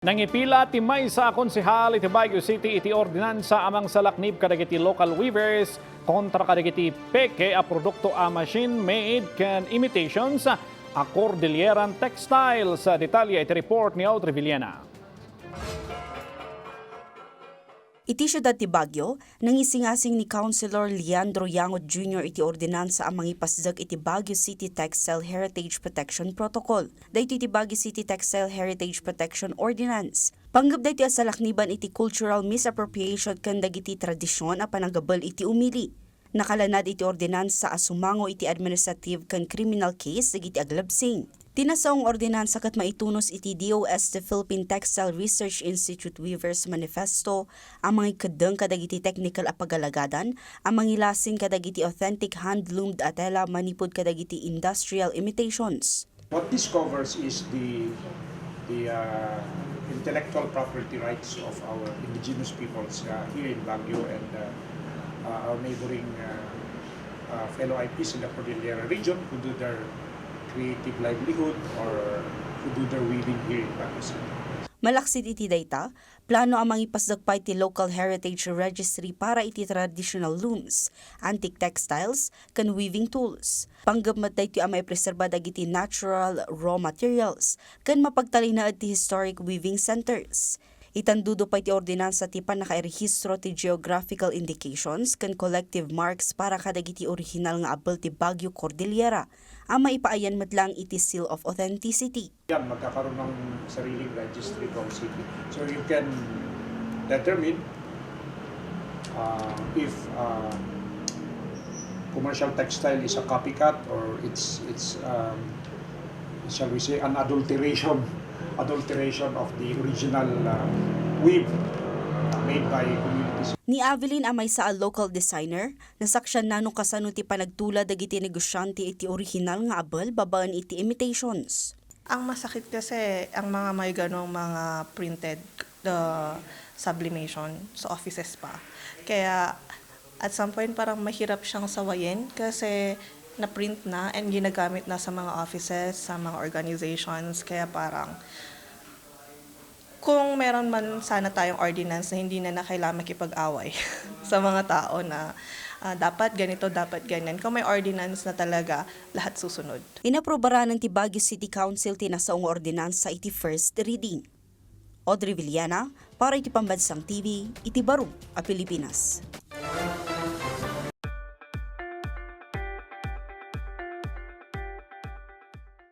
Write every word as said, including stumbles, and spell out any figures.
Nangipila ti maysa a konsehal iti Baguio City iti ordinansa a mangsalaknib kadagiti local weavers kontra kadagiti peke a produkto a machine-made ken imitations a Cordilleran textiles. Detalye iti report ni Audrey Villena. Iti siudad ti Baguio, nangisingasing ni Councilor Leandro Yangot Junior iti ordinansa a mangipasdek iti Baguio City Textile Heritage Protection Protocol. Daytoy ti Baguio City Textile Heritage Protection Ordinance. Panggep daytoy a salakniban iti cultural misappropriation ken dagiti tradision a panagabel iti umili. Nakalanad iti ordinansa a sumango iti administrative ken criminal case dagiti aglabsing. Ti nasaong ordinansa ket maitunos iti D O S, the Philippine Textile Research Institute Weavers Manifesto, a mangikeddeng kadagiti teknikal a pagalagadan a mangilasing kadagiti authentic hand-loomed a tela manipud kadagiti industrial imitations. What this covers is the, the, uh, intellectual property rights of our indigenous peoples, uh, here in Baguio and, uh, uh, our neighboring, uh, uh, fellow I Ps in the Cordillera region who do their creative livelihood or who do their weaving here in Baguio City. Malaksid iti dayta, plano a mangipasdek pay ti Local Heritage Registry para iti traditional looms, antique textiles, ken weaving tools. Panggep met daytoy a maipreserba dagiti natural raw materials ken mapagtalinaed ti historic weaving centers. Itandudo pay ti ordinansa ti pannakairehistro ti geographical indications ken collective marks para kadagiti orihinal nga abel ti Baguio Cordillera a maipaayan met laeng iti Seal of Authenticity. Yan, magkakaroon ng sariling registry itong city. So you can determine, uh, if, uh, commercial textile is a copycat or it's, it's, um, shall we say, an adulteration, adulteration of the original, uh, weave, uh, made by communities. Ni Avelin a maysa a local designer, nasaksianna no kasano ti panagtula dagiti negosyante iti orihinal nga abel babaen iti imitations. Ang masakit kasi ang mga may ganong mga printed, uh, sublimation sa offices pa. Kaya at some point parang mahirap siyang sawayin kasi na-print na and ginagamit na sa mga offices, sa mga organizations. Kaya parang kung meron man sana tayong ordinance na hindi na, na kailangan makipag-away sa mga tao na, ah, dapat ganito, dapat ganyan. Kung may ordinance na talaga, lahat susunod. Inaprobaranan ti Baguio City Council ti nasaong nga ordinansa iti first reading. Audrey Villana, para iti Pambansang T V, iti Baro a Pilipinas.